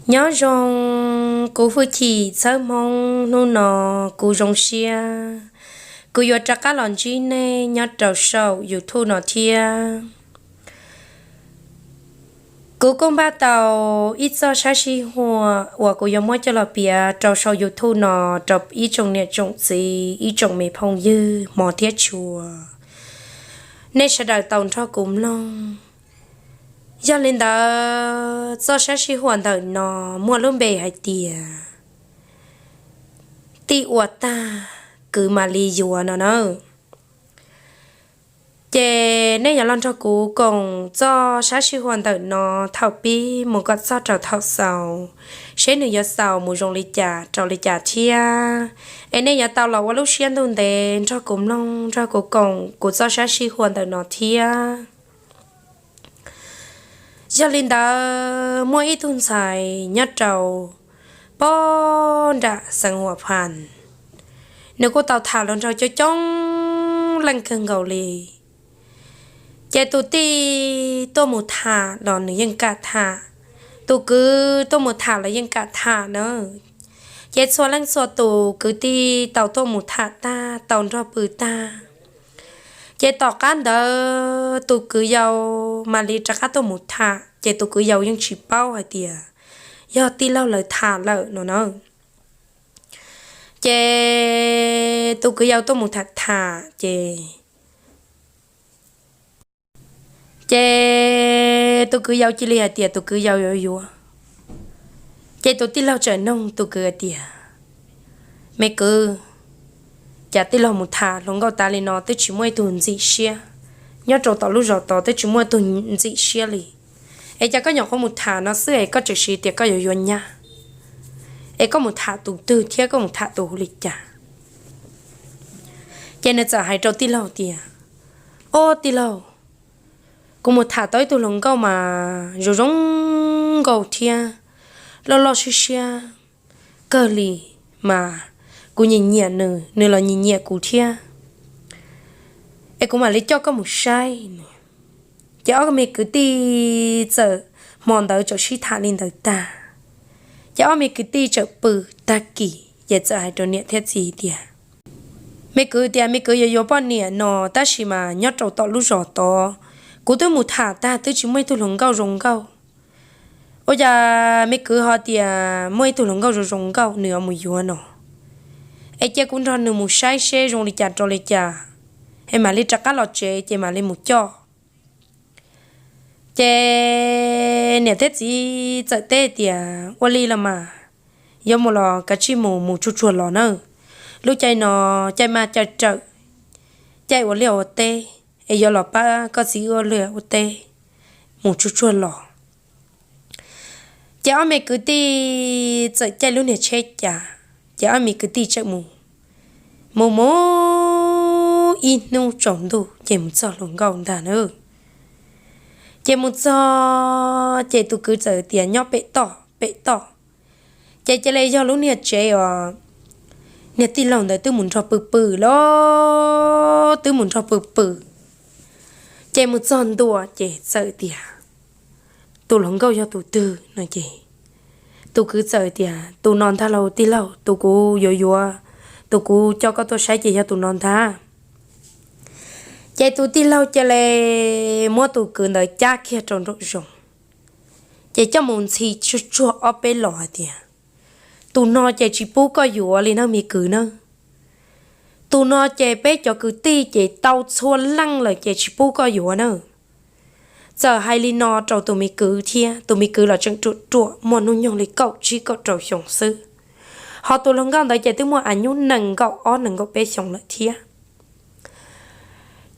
Nyob zoo kuv hwj chim txhawb hmoob, hnub no kuv zoo siab kuv yuav rov qab los ntsib nej nyob rau saum YouTube no thiab. Kuv kuj npaj tau ib txoj sab sij huam uas kuv yuav muab coj los piav rau saum YouTube no rau ib tsoom niam tsoom txiv, ib tsoom me phooj ywg hmov thiab tshua, nej sawv daws tau nrog kuv mloog. Yog li ntawd, txoj sab sij huam ntawm no muaj lub npe hais tias tij ua tag, kwv mam li yuav no na. Ces nej yuav los nrog kuv koom txoj sab sij huam ntawm no thaum pib mus kom txog rau thaum xaus, seb nws yuav xaus mus zoo li cas rau li cas thiab. Es nej yuav tau los ua lub siab ntuj ntev nrog kuv mloog, nrog kuv koom kuv txoj sab sij huam ntawm no thiab. Yog li ntawd, muaj ib tug ntxhais nyob rau pog nram xeev Huam Phas, nws kuj tau tham los nrog coob coob leej kawg nkaus li. Ces tus tij tuaj mus tham los nws yeej kam tham, tus kwv tuaj mus tham los yeej kam tham na. Ces txhua leej txhua tus kwv tij tau tuaj mus tham tag, tau nrog pw tag, ces tom qab ntawd tus kwv yau mam li rov qab tuaj mus tham, ces tus kwv yau yeej tsis paub hais tias yog tij laug lawv tham lawm no na. Ces tus kwv yau tuaj mus tham tham ces Ces tus kwv yau cia li hais tias tus kwv yau yuav yuav. Ces tus tij laug txawm nug tus kwv hais tias, me kwv, cas tij laug mus tham hluas nkauj tas li no twb tsis muaj ib tug ntxim siab, nyob rau tom lub zos tod twb tsis muaj ib tug ntxim siab li, es cas koj nyuam qhuav mus tham no xwb es koj tseem siv tias koj yuav yuav nyab, es koj mus tham tus twg thiab koj mus tham tus hu li cas? Ces nws txawm hais rau tij laug tias, ob tij laug, kuv mus tham tau ib tug hluas nkauj mas zoo zoo nkauj thiab loj loj siab siab kawg li, mas kuv nyiam nyiam nws, nws los nyiam nyiam kuv thiab, es kuv mam li coj koj mus saib. Ces ob me kwv tij txawm hmo ntawd txawm sib tham li ntawd tag, ces ob me kwv tij txawm pw tag kis ces txawm hais rau niam thiab txiv tias, me kwv tias me kwv yuav yuav poj niam no tab sis mas nyob rau tom lub zos tod kuv twb mus tham tag twb tsis muaj ib tug hluas nkauj zoo nkauj. Ua cas me kwv ho tias muaj ib tug hluas nkauj zoo zoo nkauj nws yuav mus yuav no? Es cia kuv nrog nws mus saib seb zoo li cas rau li cas, es mam li rov qab los tsev ces mam li mus coj. Ces niam thiab txiv txawm teb tias, ua li los mas, yuav mus los kav tsij mus, mus tsuag tsuag los na. Lub caij no caij maj caij rawm, caij ua liaj ua teb, es yuav los pab koj txiv wb ua liaj ua teb, mus tsuag tsuag los. Ces ob me kwv tij txawm caij lub niag tsheb cas, ces ob me kwv tij txawm mus, mus mus ib hnub tsaus ntuj ces mus txog hluas nkauj ntag na. Ces mus txog ces tus kwv txawm tias nyob pem toj pem toj, ces cia li yog lub niag tsev os, niag tij laug ntawd twb mus nrog pw pw los twb mus nrog pw pw. Ces mus txog ntua ces txawm tias, tus hluas nkauj yog tus twg no ces tus kwv txawm tias, tus no ntag lauj tij laug, tus kuv yuav yuav, tus kuv coj koj tuaj saib ces yog tus no ntag. Ces tus tij laug cia li muab tus kwv ntawd cab kiag rau nraum zoov, ces coj mus ntxhi tsuag tsuag ob peb los hais tias, tus no ces tsis pub koj yuav li na me kwv na. Tus no ces peb cov kwv tij ces tau txhua leej lawm ces tsis pub koj yuav na. Txawm hais li no rau tus me kwv thiab, tus me kwv los tseem ruam ruam muaj hnub nyoog li kaum tsib kaum rau xyoo xwb, ho tus hluas nkauj ntawd ces twb muaj a nyuj nees nkaum ob nees nkaum peb xyoo lawm thiab.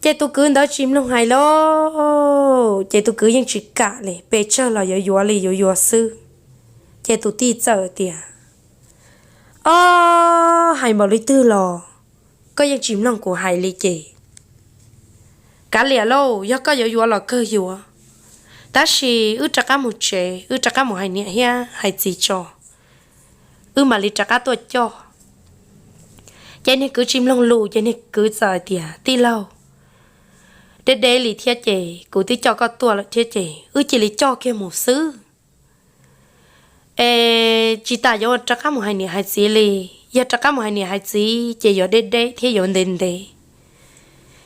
Ces tus kwv ntawd tsis mloog hais lauj, ces tus kwv yeej tsis kam li, pes tsawg los yuav yuav li yuav yuav xwb. Ces tus tij txawm tias, ob, hais npaum li twg los koj yeej tsis mloog kuv hais li ces kav liam lauj, yog koj yuav yuav los kawg yuav, tab sis wb rov qab mus tsev, wb rov qab mus hais niam thiab hais txiv tso, wb mam li rov qab tuaj coj. Ces niag kwv tsis mloog lus ces niag kwv txawm tias, tij laug, deb deb li thiab ces kuv twb coj koj tuaj lawm thiab ces wb cia li coj kiag mus xwb. tsis tas yuav rov qab mus hais niam hais txiv li. Yog rov qab mus hais niam hais txiv ces yuav deb deb thiab yuav ntev ntev,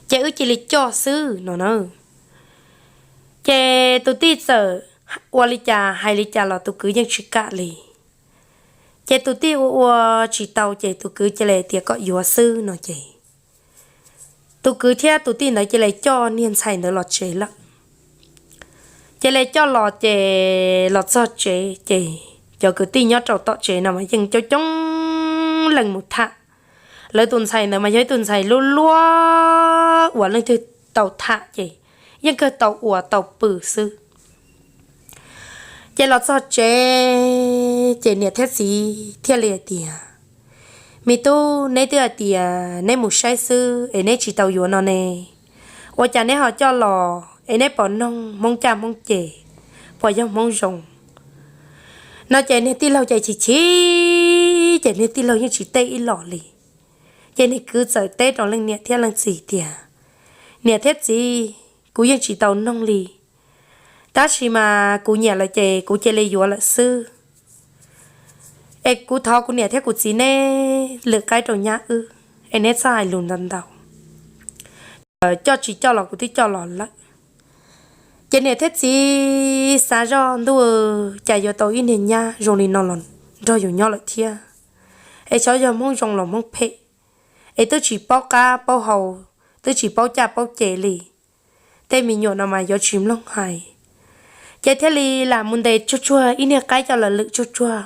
ces wb cia li coj xwb no na. Ces tus tij txawm ua li cas hais li cas los tus kwv yeej tsis kam li. Ces tus tij ua ua tsis tau ces tus kwv cia li tias kom yuav xwb no ces tus kwv thiab tus tij ntawd cia li coj niag ntxhais ntawd los tsev lawm. Cia li coj los ces los txog tsev ces cov kwv tij nyob rau tom tsev no mas yeej coob coob leej mus tham. Lawv tus ntxhais ntawd mas yog ib tug ntxhais luaj luaj uas leej twg tau tham ces yeej kawg tau ua tau pw xwb. Ces los txog tsev ces niam thiab txiv thiaj li hais tias, me tub, neb twb hais tias neb mus saib xwb es neb tsis tau yuav no ne, ua cas neb ho coj los es neb puas noog Hmoob caj Hmoob ces, puas yog Hmoob zoo? No ces niag tij laug ces chim chim, ces niag tij laug yeej tsis teb ib los li. Ces niag kwv txawm teb rau leej niam thiab leej txiv tias, niam thiab txiv, kuv yeej tsis tau noog li, tab sis mas kuv nyiam lawm ces kuv cia li yuav lawm xwb. Es kuv thov kuv niam thiab kuv txiv neb lwm qaib rau nyab wb, es neb txhob hais lus ntau ntau. Coj tsis coj los kuv twb coj los lawm. Ces niam thiab txiv xav zoj, ntuj, cas yuav tau ib niag nyab zoo li no los nrog yus nyob lawm thiab. Es xyov yog Hmoob zoo los Hmoob phem, es twb tsis paub qab paub hau, twb tsis paub caj paub ces li. Tej me nyuam no mas yuav tsis mloog hais. Ces thiaj li lam mus ntes tsuag tsuag ib niag qaib coj los lwm tsuag tsuag,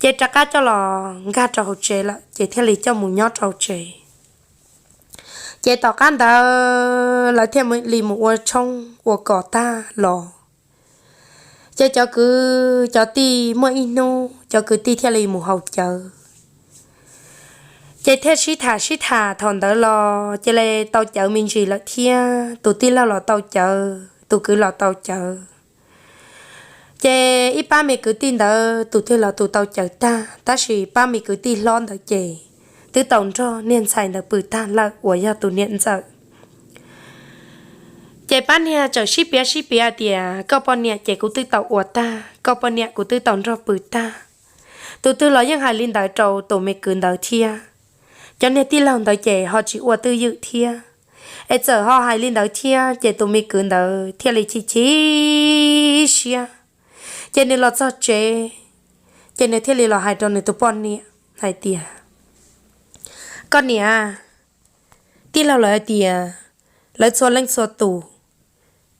ces rov qab coj los nkag rau hauv tsev lawm ces thiaj li coj mus nyob rau hauv tsev. Ces tom qab ntawd lawv thiaj li mus ua tshoob ua kos tag los. Ces cov kwv cov tij muaj ib hnub cov kwv tij thiaj li mus haus cawv. Ces thiaj sib tham sib tham thaum ntawd los cia li tau cawv me ntsis lawm thiab, tus tij laug los tau cawv, tus kwv los tau cawv. Ces ib pab me kwv tij ntawd tus twg los tus tau cawv tag, tab sis pab me kwv tij hlob ntawd ces twb tau nrog niag ntxhais ntawd pw tag lawm uas yog tus niam ntxawm. Ces pab niag txawm sib piav sib piav tias, koj poj niam ces kuv twb tau ua tag, koj poj niam kuv twb tau nrog pw tag. Tus twg los yeej hais li ntawd rau tus me kwv ntawd thiab. Cov niag tij laug ntawd ces ho tsis ua twj ywm thiab, es txawm ho hais li ntawd thiab ces tus me kwv ntawd thiaj li chim chim siab. Ces nws los txog tsev, ces nws thiaj li los hais rau nws tus poj niam hais tias, koj niam, tij laug lawv hais tias lawv txhua leej txhua tus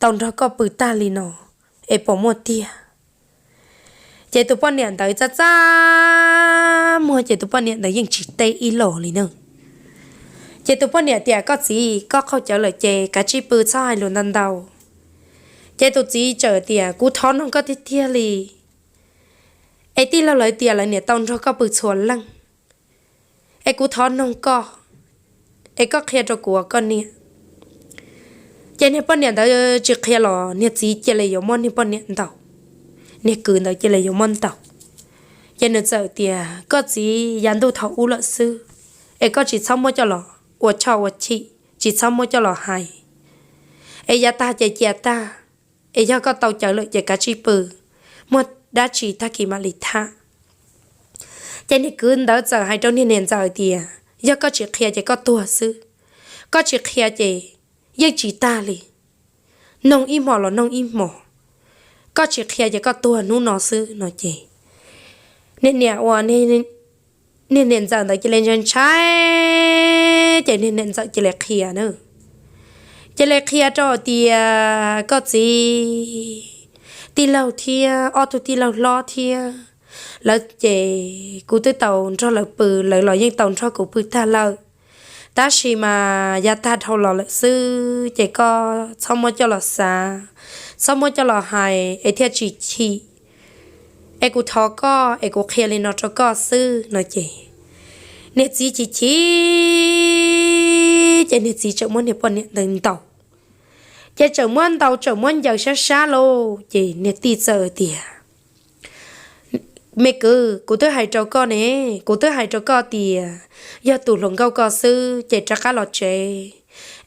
tau nrog koj pw tag li no, es puas muaj tiag? Ces tus poj niam ntawd txaj txaj muag ces tus poj niam ntawd yeej tsis teb ib los li na. Ces tus poj niam tias, koj txiv, koj qaug cawv lawm ces kav tsij pw txhob hais lus ntau ntau. Ces tus txiv txawm tias, kuv thov noog koj tiag tiag li, es tij laug lawv tias lawv niam tau nrog koj pw txhua leej, es kuv thov noog koj, es koj qhia rau kuv koj niam. Ces niag poj niam ntawd tsis qhia los niag txiv cia li yuav muab niag poj niam ntaus, niag kwv ntawd cia li yuav muab ntaus. Ces nws txawm tias, koj txiv, yav ntuj thaum ub lawm xwb, es koj tsis txhob muab coj los ua choj ua chim, tsis txhob muab coj los hais. Es yav tag ces cia tag, es yog koj tau cawv lawm ces kav tsij pw, muaj dab tsi tag kis mam li tham. Ces niag kwv ntawd txawm hais rau niag niam ntxawm tias, yog koj tsis qhia ces koj tuag xwb, koj tsis qhia ces yeej tsis tag li, noog ib hmos los noog ib hmos, koj tsis qhia ces koj tuag hnub no xwb no ces niag niam uas niag niam ntxawm ntawd cia li ntshai ntshai, ces niag niam ntxawm cia li qhia na. Cia li qhia rau tias, koj txiv, tij laug thiab ob tug tij laug hlob thiab lawv ces kuv twb tau nrog lawv pw, lawv los yeej tau nrog kuv pw tag lawm. Tab sis mas yav tag dhau los lawm xwb ces koj txhob muab coj los xav, txhob muab coj los hais es thiaj tsis chim. Es kuv thov koj es kuv qhia li no rau koj xwb no ces niag txiv chim chim, ces niag txiv txawm muab niag poj niam ntawd ntaus. Ces txawm muab ntaus txawm muab ncaws sab sab lauj, ces niag tij txawm tias, me kwv, kuv twb hais rau koj ne, kuv twb hais rau koj tias yog tus hluas nkauj koj xwb ces rov qab los tsev,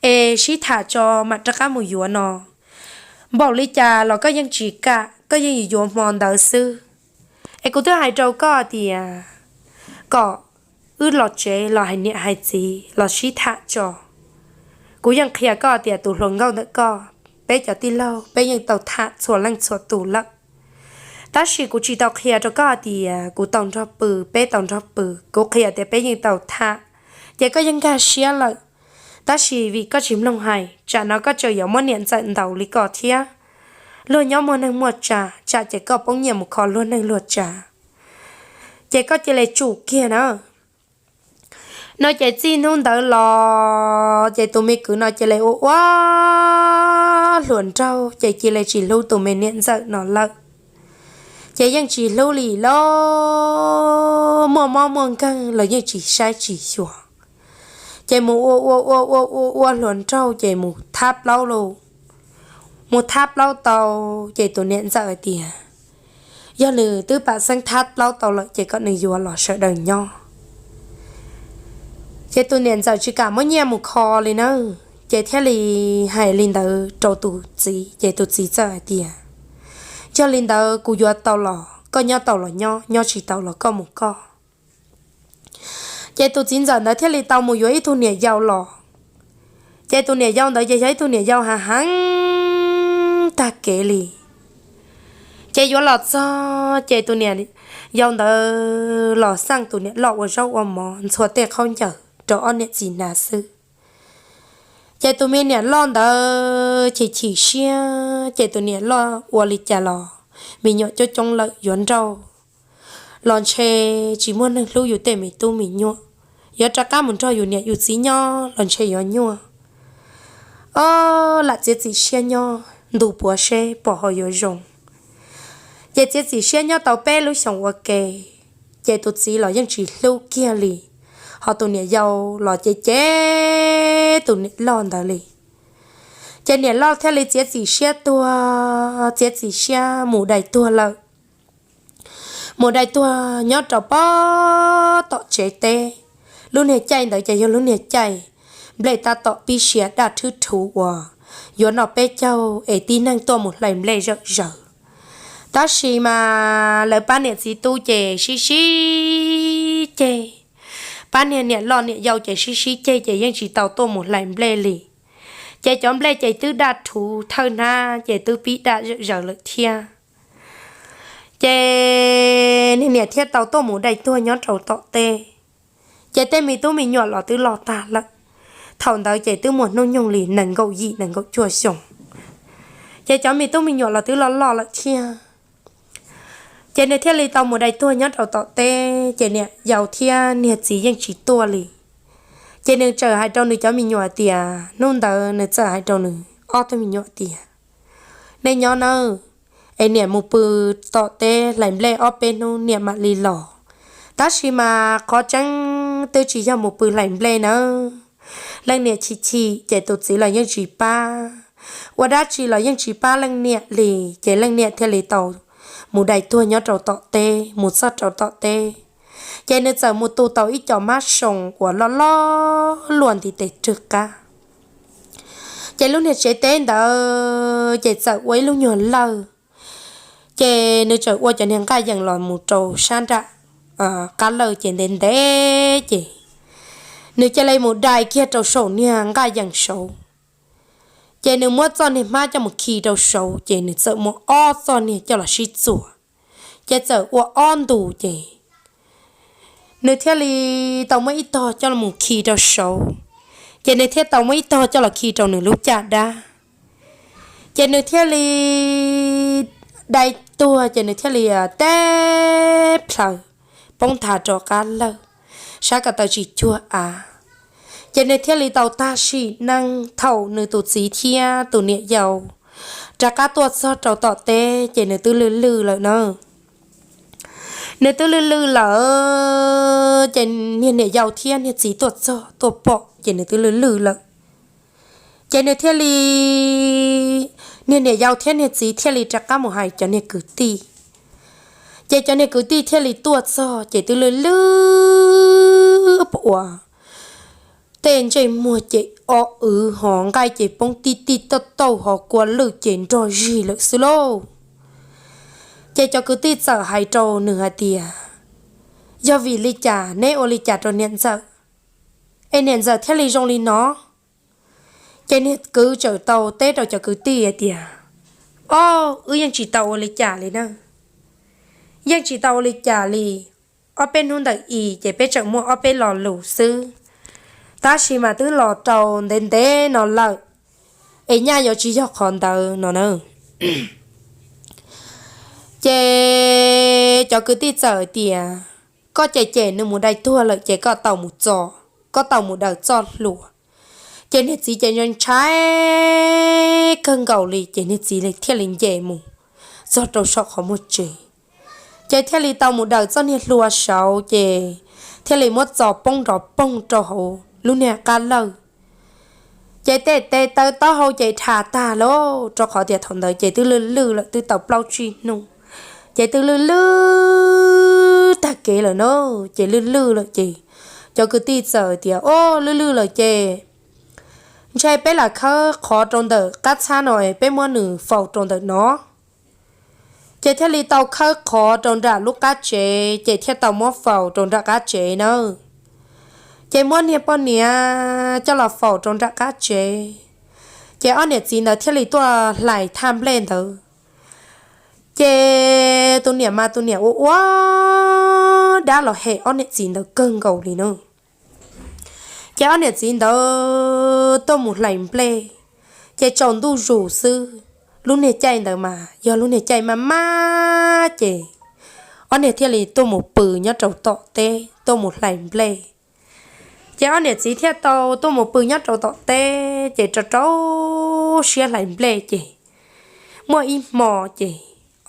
es sib tham tso mam rov qab mus yuav no. Npaum li cas los koj yeej tsis kam, koj yeej yuav yuav hmo ntawd xwb. Es kuv twb hais rau koj tias kom wb los tsev los hais niam hais txiv los sib tham tso. Kuv yeej qhia koj tias tus hluas nkauj ntawm koj, peb cov tij laug peb yeej tau tham txhua leej txhua tus lawm. Tab sis kuv tsis tau qhia rau koj tias kuv tau nrog pw, peb tau nrog pw. Kuv qhia tias peb yeej tau tham, ces koj yeej nkag siab lawm. Tab sis vim koj tsis mloog hais, tsam no koj tseem yuav muab niam ntxawm ntaus li ko thiab. Luag nyob muaj neej muaj tsav, tsam ces koj poob nyiaj mus kho luag neej luag tsav, ces koj cia li tsum kiag na. No ces txij hnub ntawd los ces tus me kwv no cia li ua ua hluas nraug, ces cia li tsis hlub tus me niam ntxawm no lawm. Ces yeej tsis hlub li lauj, muaj mob muaj nkeeg los yeej tsis saib tsis xyuas. Ces mus ua ua ua ua ua ua hluas nraug ces mus thab plaub lauj. Mus thab plaub tau, ces tus niam ntxawm hais tias yog nws twb pam xeeb thab plaub tau lawm ces kom nws yuav los sawv daws nyob. Ces tus niam ntxawm tsis kam muab nyiaj mus kho li na, ces thiaj li hais li ntawd rau tus txiv, ces tus txiv txawm hais tias yog li ntawd kuv yuav tau los koj nyob tau los nyob, nyob tsis tau los koj mus koj. Ces tus txiv ntxawm ntawd thiaj li tau mus yuav ib tug niam yau los. Ces tus niam yau ntawd ces yog ib tug niam yau hav heev tag kev li. Ces yuav los txog ces tus niam yau ntawd los xaj tus niam loj ua zaub ua mov ntxhua tej khaub ncaws rau ob niam txiv hnav xwb. Ces tus me niam loj ntawd chim chim siab, ces tus niam loj ua li cas los me nyuam coob coob lawm yuav nrauj los ntshe tsis muaj neeg hlub yus tej me tub me nyuam, yuav rov qab mus nrog yus niam yus txiv nyob los ntshe yuav nyuaj. Ob lam txiav txim siab nyob ntu puav seb pom ho yuav zoo. Ces txiav txim siab nyob tau peb lub xyoos ua ke, ces tus txiv los yeej tsis hlub kiag li, ho tus niam yau los ces cem tus niam loj ntawd li. Ces niam loj thiaj li txiav txim siab tuag, txiav txim siab mus dai tuag lawm. Mus dai tuag nyob rau pob tom tsev teb. Lub niag caij ntawd ces yog lub niag caij nplej tab tom pib siav daj thwb thuv uas yuav noj peb caug es tib neeg tuaj mus hlais nplej zawm zaws. Tab sis mas lawv pab niam txiv tub ces sib sib ceg, pab niag niam loj niam yau ces sib sib ceg ces yeej tsis tau tuaj mus hlais nplej li. Ces cov nplej ces twb daj thuv thawj hnab ces twb pib daj zawm zaws lawm thiab. Ces niag niam thiaj tau tuaj mus dai tuag nyob rau tom teb. Ces tej me tub me nyuam los twb loj tag lawm. Thaum ntawd ces twb muaj hnub nyoog li nees nkaum yim nees nkaum cuaj xyoo. Ces cov me tub me nyuam los twb loj loj lawm thiab. Ces nws thiaj li tau mus dai tuag nyob rau tom teb, ces niam yau thiab niag txiv yeej tsis tuaj li. Ces nws txawm hais rau nws cov me nyuam tias, hnub ntawd nws txawm hais rau nws ob tug me nyuam tias, nej nyob nawb, es niam mus pw tom teb hlais nplej ob peb hnub niam mam li los. Tab sis mas qhov tseeb twb tsis yog mus pw hlais nplej nawb. Leej niam chim chim ces tus txiv los yeej tsis pab, ua dab tsi los yeej tsis pab leej niam li. Ces leej niam thiaj li tau mus dai tuag nyob rau tom teb, mus txog rau tom teb, ces nws txawm mus tu tau ib co mab soo uas loj loj luaj ntiv tes rwg qab. Ces lub niag tsev teb ntawd ces txawm ua ib lub nyuag lawj, ces nws txawm ua cov niag nqaj yees los mus rau sab nram qab lawj ces ntev ntev ces nws cia li mus dai kiag rau saum niag nqaj yees saud. Ces nws muab txoj niag hmab coj mus khi rau saud, ces nws txawm muab ob txoj niag coj los sib txuas, ces txawm ua ob ntus ces nws thiaj li tau muab ib tog coj los khi rau saud, ces nws thiaj tau muab ib tog coj los khi rau nws lub caj dab. Ces nws thiaj li dai tuag, ces nws thiaj li teb plhaws poob nthav rau qab lawj, sab ko taw tsis cuag av. Ces nws thiaj li tau tag sim neej. Thaum nws tus txiv thiab tus niam yau rov qab tuaj txog rau tom teb, ces nws twb lwj lwj lawm na. Nws twb lwj lwj lawm, ces niag niam yau thiab niag txiv tuaj txog tuaj pom, ces nws twb lwj lwj lawm. Ces nws thiaj li, niag niam yau thiab niag txiv thiaj li rov qab mus hais cov niag kwv tij. Ces cov niag kwv tij thiaj li tuaj txog, ces twb lwj lwj pua, tej ntsej muag ces o wv ho nqaij ces poob tij tij tauj tauj ho kua lwj ces nrog zig lawm xwb lauj. Ces cov kwv tij txawm hais rau nws hais tias, yog vim li cas neb ua li cas rau niam ntxawm es niam ntxawm thiaj li zoo li no? Ces niag kwv txawm tau teb rau cov kwv tij hais tias, o, wb yeej tsis tau ua li cas li na, yeej tsis tau ua li cas li. Ob peb hnub ntawm i ces peb tseem muaj ob peb lo lus xwb, tab sis mas twb los rau ntev ntev no lawm, es nyaj yuav tsis yog qhov ntawd no na. Ces cov kwv tij txawm tias, koj ces ces nws mus dai tuag lawm ces koj tau mus txo, koj tau mus daws txoj hlua. Ces niag txiv ces ntshai ntshai kawg nkaus li ces niag txiv thiaj li nce mus txog rau saum qhov muag tsev. Ces thiaj li tau mus daws txoj niag hlua saud ces thiaj li muab txo poob nrov poog rau hauv lub niag qab lawj. Ces tej tes taw taub hau ces dhas tag lauj, rau qhov tias thaum ntawd ces twb lwj lwj lawm, twb tau plaub tsib hnub, ces twb lwj lwj tag kev lawm na. Ces lwj lwj lawm ces cov kwv tij txawm tias, o, lwj lwj lawm ces ntshe peb lam khawb qhov rau ntawm qab txhab no, peb muab nws faus rau ntawm no. Ces thiaj li tau khawb qhov rau nram lub qab tsev ces thiaj tau muab faus rau nram qab tsev nawb. Ces muab niag poj niam coj los faus rau nram qab tsev, ces ob niam txiv ntawd thiaj li tuaj hlais thaj nplej ntawd. Ces tus niam mas tus niam ua ua dab los hem ob niam txiv ntawd kawg nkaus li na. Ces ob niam txiv ntawd tuaj mus hlais nplej, ces tsaus ntuj zus xwb. Lub niag caij ntawd mas yog lub niag caij maj maj ces ob niag thiaj li tuaj mus pw nyob rau tom teb tuaj mus hlais nplej. Ces ob niam txiv thiaj tau tuaj mus pw nyob rau tom teb ces rau rau siab hlais nplej ces muaj ib hmo ces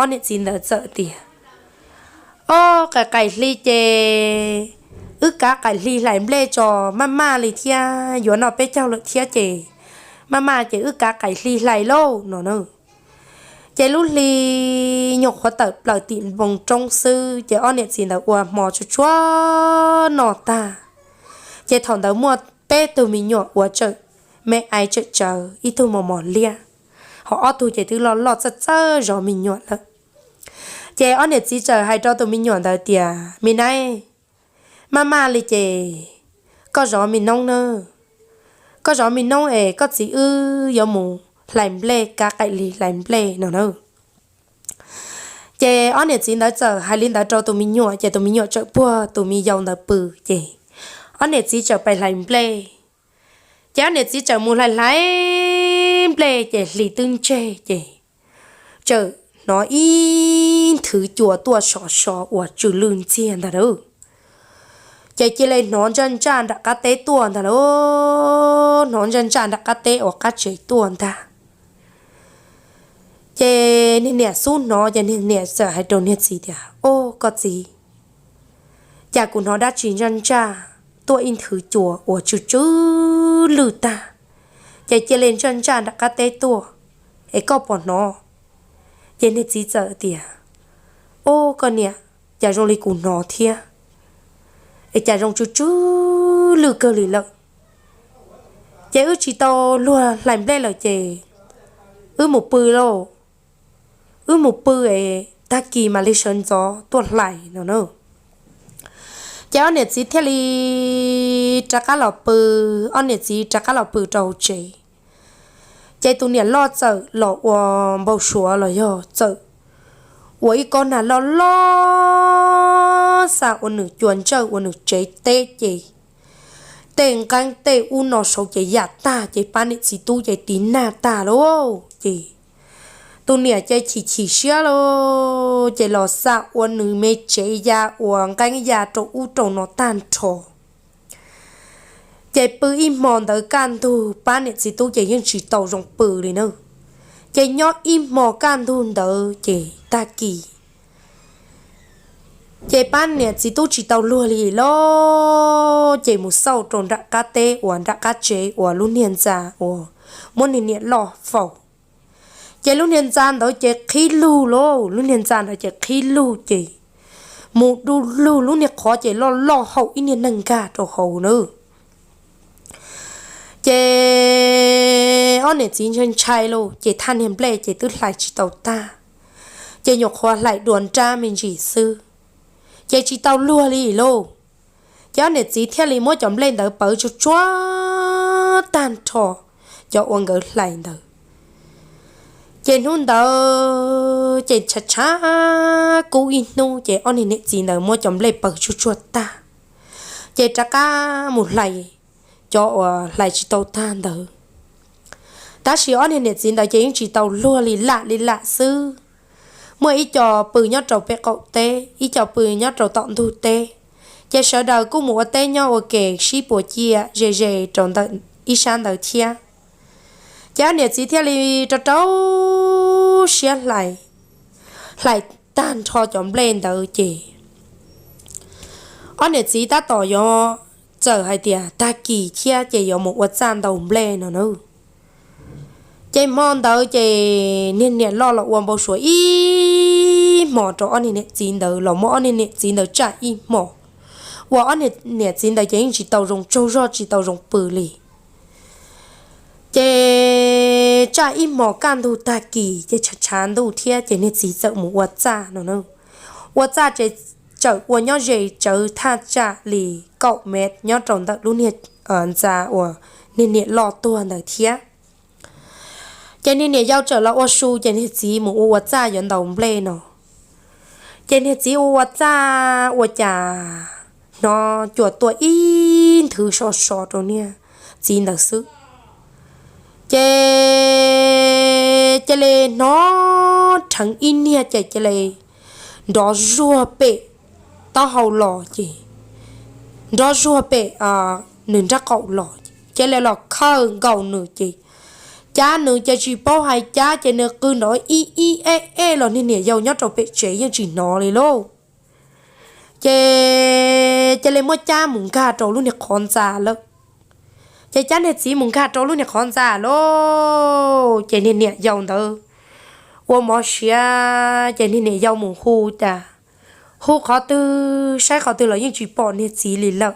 ob niam txiv ntawd txawm tias, o, qaim qaim hli ces wb kav qaim hli hlais nplej tso, maj maj li thiab yuav noj peb caug lawm thiab ces maj maj ces wb kav qaim hli hlais lauj no na. Ces lub hli nyuam qhuav tawm plaws tim npoo roob xwb ces ob niam txiv ntawd ua hmo tsuag tsuag noj tag. Ces thaum ntawd muaj peb tug me nyuam uas tseem me aiv tsawm tsawv, ib tug mos mos liab, ho ob tug ces twb loj loj txawj txawj zov me nyuam lawm. Ces ob niam txiv txawm hais rau tus me nyuam ntawd tias, me nab, maj maj li ces koj zov me noob na, koj zov me noob es koj txiv wb yuav mus hlais nplej, kav qaim hli hlais nplej no na. Ces ob niam txiv ntawd txawm hais li ntawd rau tus me nyuam ces tus me nyuam txawm puag tus me yau ntawd pw ces ob niam txiv txawm pais hlais nplej. Ces ob niam txiv txawm mus hlais hlais nplej ces hli twb ntseg ces txawm hnov ib nthwv cua tuaj sov sov uas tsw lwj ntxiag ntag lauj. Ces cia li hnov ntsaj ntsaj nram qab teb tuaj ntag lauj, hnov ntsaj ntsaj nram qab teb uas qab tsev tuaj ntag. Ces niag niam xub hnov ces niag niam txawm hais rau niag txiv tias, o, koj txiv, cas kuv hnov dab tsi ntsaj ntsaj tuaj ib nthwv cua uas tsw tsw lwj tag, ces cia li ntsaj ntsaj nram qab teb tuaj, es koj puas hnov? Ces niag txiv txawm tias, o, koj niam, cas zoo li kuv hnov thiab, es cas zoo tsw tsw lwj kawg li lawm. Ces wb tsis tau luag hlais nplej lawm ces wb mus pw lauj, wb mus pw es tag kis mam li sawv ntxov tuaj hlais no na. Ces ob niam txiv thiaj li rov qab los pw, ob niam txiv rov qab los pw rau hauv tsev. Ces tus niam loj txawm los ua npau suav los yog txawm ua ib kob nag loj loj xa ua nws cua ntsawj ua nws tsev teb ces tej nqeeb tej ub no saud ces yam tag ces pab niam txiv tub ces tiv nag tag lauj. Ces tus niam ces chim chim siab lauj, ces los xa ua nws me tsev ya uas nqeeb ya rau ub rau no tag nrho. Ces pw ib hmo ntawd kaj ntug pab niam txiv tub ces yeej tsis tau zoo pw li na. Ces nyob ib hmo kaj ntug ntawd ces tag kis ces pab niam txiv tub tsis tau luag li lauj, ces mus xauj rau nram qab teb uas nram qab tsev uas lub niag ntxa uas muab niag niam loj faus. Ces lub niag ntxa ntawd ces qhib lug lauj, lub niag ntxa ntawd ces qhib lug ces mus du lug lub niag qhov ces loj loj haum ib niag neeg nkag rau hauv na. Ces ob niam txiv ntshai ntshai lauj, ces thaj niag nplej ces twb hlais tsis tau tag. ces nyuam qhuav hlais dua nrab me ntsis xwb, ces tsis tau luag li lauj. Ces ob niam txiv thiaj li muab cov nplej ntawd pawv tsuag tsuag tag nrho cov uas nkawd hlais ntawd. Ces hnub ntawd ces tshav tshav kub ib hnub, ces ob niag niam txiv ntawd muab cov nplej pawv tsuag tsuag tag, ces rov qab mus hlais cov uas hlais tsis tau tag ntawd. Tab sis ob niag niam txiv ntawd ces yeej tsis tau luag li, lam li lam xwb. Muaj ib co pw nyob rau pem qaum teb, ib co pw nyob rau tom ntug teb, ces sawv daws kuj mus ua teb nyob ua ke sib puas ciam ze ze rau ntawm ib sab ntawd thiab. Ces ob niam txiv thiaj li rau rau siab hlais, hlais tag nrho cov nplej ntawd ces ob niam txiv tab tom yuav txawm hais tias tag kis thiab ces yuav mus ua txaj ntaus nplej no na. Ces hmo ntawd ces niag niam loj los ua npau suav ib hmos rau ob niag niam txiv ntawd, los muab ob niag niam txiv ntawd tsaj ib hmos, uas ob niag niam txiv ntawd ces yeej tsis tau zoo tsaug zog, tsis tau zoo pw li. Ces tsaj ib hmos kaj ntug tag kis ces tshav tshav ntuj thiab ces niag txiv txawm mus ua txaj no na. Ua txaj ces txawm ua nyob ze tsawv thaj tsam li kaum mev nyob rau ntawm lub niag ntxa uas niag niam loj tuag ntawd thiab. Ces niag niam yau txawm los ua su ces niag txiv mus ua ua txaj yuav ntaus nplej no. Ces niag txiv ua ua txaj ua cas hnov cuam tuaj ib nthwv so so rau niag txiv ntawd xwb. Ces cia li hnov rheev ib niag ces cia li nrov zuag pem taub hau los ces nrov zuag pem nws nraub qaum los ces cia li los khawm nkaus nws ces cab nws ces tsis paub hais cab ces nws qw nrov ib ib eb eb los niag niam yau nyob rau pem tsev yeej tsis hnov li lauj. Ces cia li muab cab mus nkag rau lub niag qhov ntxa lawm. Ces cab niag txiv mus nkag rau lub niag qhov ntxa lauj, ces niag niam yau ntawd ua mov siav ces niag niam yau mus hu tas, hu qhov twg saib qhov twg los yeej tsis pom niag txiv li lawm.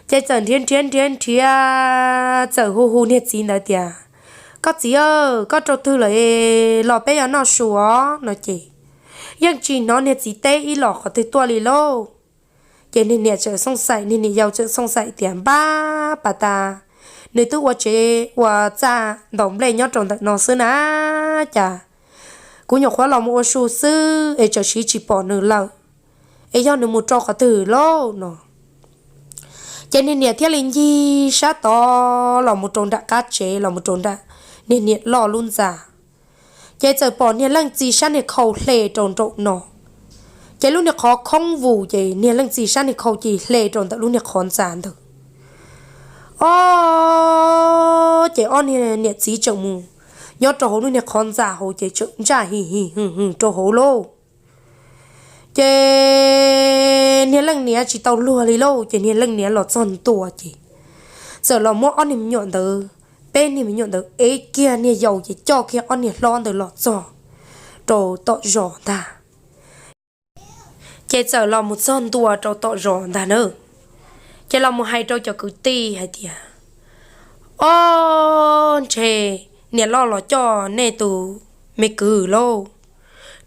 Ces txawm nrhiav nrhiav nrhiav nrhiav, txawm hu hu niag txiv ntawd tias, koj txiv, koj rau twg lawm, los peb yuav noj su os no ces yeej tsis hnov niag txiv teb ib los qhov twg tuaj li lauj. Ces niag niam txawm xooj xaim, niag niam yau txawm xooj xaim tias, npab pas tas, nws twb ua tsev ua txaj ntaus nplej nyob rau ntawm no xwb na, cas kuv nyuam qhuav los mus ua su xwb es txawm siv tsis pom nws lawm, es yog nws mus rau qhov twg lauj no. Ces niag niam thiaj li ncig sab tod los mus rau nram qab tsev, los mus rau nram niag niam loj lub ntxa. Ces txawm pom niag leej txiv sab niag khau hle rau nraum no, ces lub niag qhov khoob vus ces niag leej txiv sab niag khau ces hle rau ntawm lub niag qhov ntxa ntawd. Ob, ces ob niag niam txiv tseem mus nyob rau hauv lub niag qhov ntxa hauv ces tseem ntsaj his his hwm hwm rau hauv lauj. Ces niag leej niam tsis tau luag li lauj, ces niag leej niam los txog ntua ces txawm los muab ob niag me nyuam ntawd, peb niag me nyuam ntawd ev kiag niag yau ces coj kiag ob niag hlob ntawd los txog rau tom zos ntag. Ces txawm los mus txog ntua rau tom zos ntag na, ces los mus hais rau cov kwv tij hais tias, ob, ntshe niam loj los coj nej tus me kwv lauj,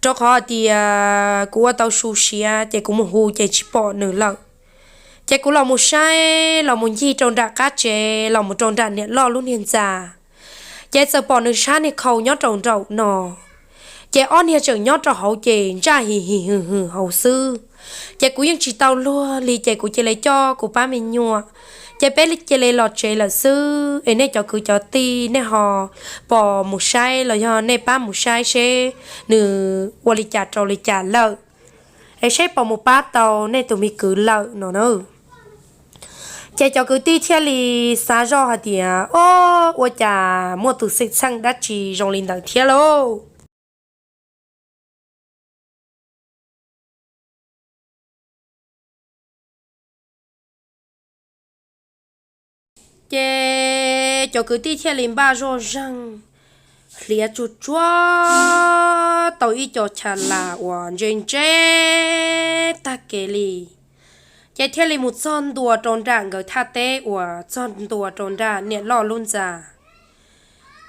rau qhov hais tias kuv ua tau su siav ces kuv mus hu ces tsis pom nws lawm. Ces kuv los mus saib, los mus ncig rau nram qab tsev, los mus rau nram niam loj lub niag ntxa, ces txawm pom nws sab niag khau nyob rau nraum no. Ces ob niag tseem nyob rau hauv ces ntsaj his his hwm hwm hauv xwb. Ces kuv yeej tsis tau luag li ces kuv cia li coj kuv pab me nyuam, ces peb cia li los tsev lawm xwb. Es nej cov kwv cov tij nej ho pom mus saib los yog nej pab mus saib seb nws ua li cas rau li cas lawm, es seb pom mus pab tau nej tus me kwv lawm no na. Ces cov kwv tij thiaj li xav zoj hais tias, ob, ua cas muaj tus xwm txheej dab tsi zoo li ntawd thiab lauj. Ces cov kwv tij thiaj li npaj zoj zeeg, hliav tsuag tsuag tau ib co chaw las uas ntse ntse tag kev li, ces thiaj li mus txog ntua rau nram nkawd thaj teb uas txog ntua rau nram niam loj lub ntxa.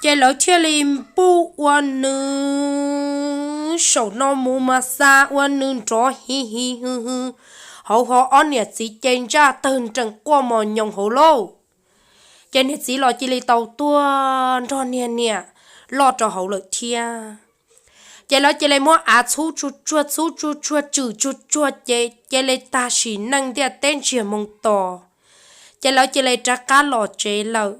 Ces lawv thiaj li npuj ua nws Saum no mus mas xa ua nws nrov hiv hiv hwv hwv hauv, ho ob niam txiv ces ntsaj tawg nrees quaj mos nyoos hauv lauj. Ces niag txiv los cia li tau tuag nrog niag niam loj rau hauv lawm thiab. Ces lawv cia li muab av txhub tsuag tsuag txhub tsuag tsuag tswm tsuag tsuag ces cia li tag sim neej ntiaj teb ntsiag moog to, ces lawv cia li rov qab los tsev lawm.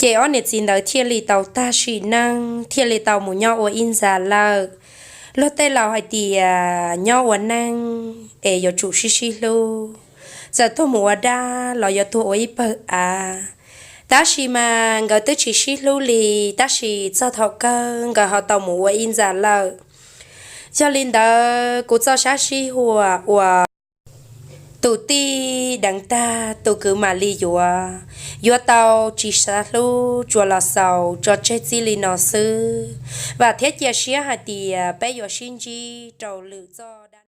Ces ob niam txiv ntawd thiaj li tau tag sim neej thiaj li tau mus nyob ua ib ntxa lawm. Luag tej laus hais tias nyob ua neej es yuav tsum sib sib hlub, txawm tuag mus ua dab los yuav tuag ua ib pawg av. Tab sis mas nkawd twb tsis sib hlub li, tab sis txog thaum kawg nkawd ho tau mus ua ib ntxa lawm. Yog li ntawd kuv txoj sab sib huam uas tus tij deev tag tus kwv mam li yuav, yuav tau tsis xav hlub tsuas los xaus tso tseg txij li no xwb. Vam thiab cia siab hais tias peb yuav sib ntsib rau lwm txoj dab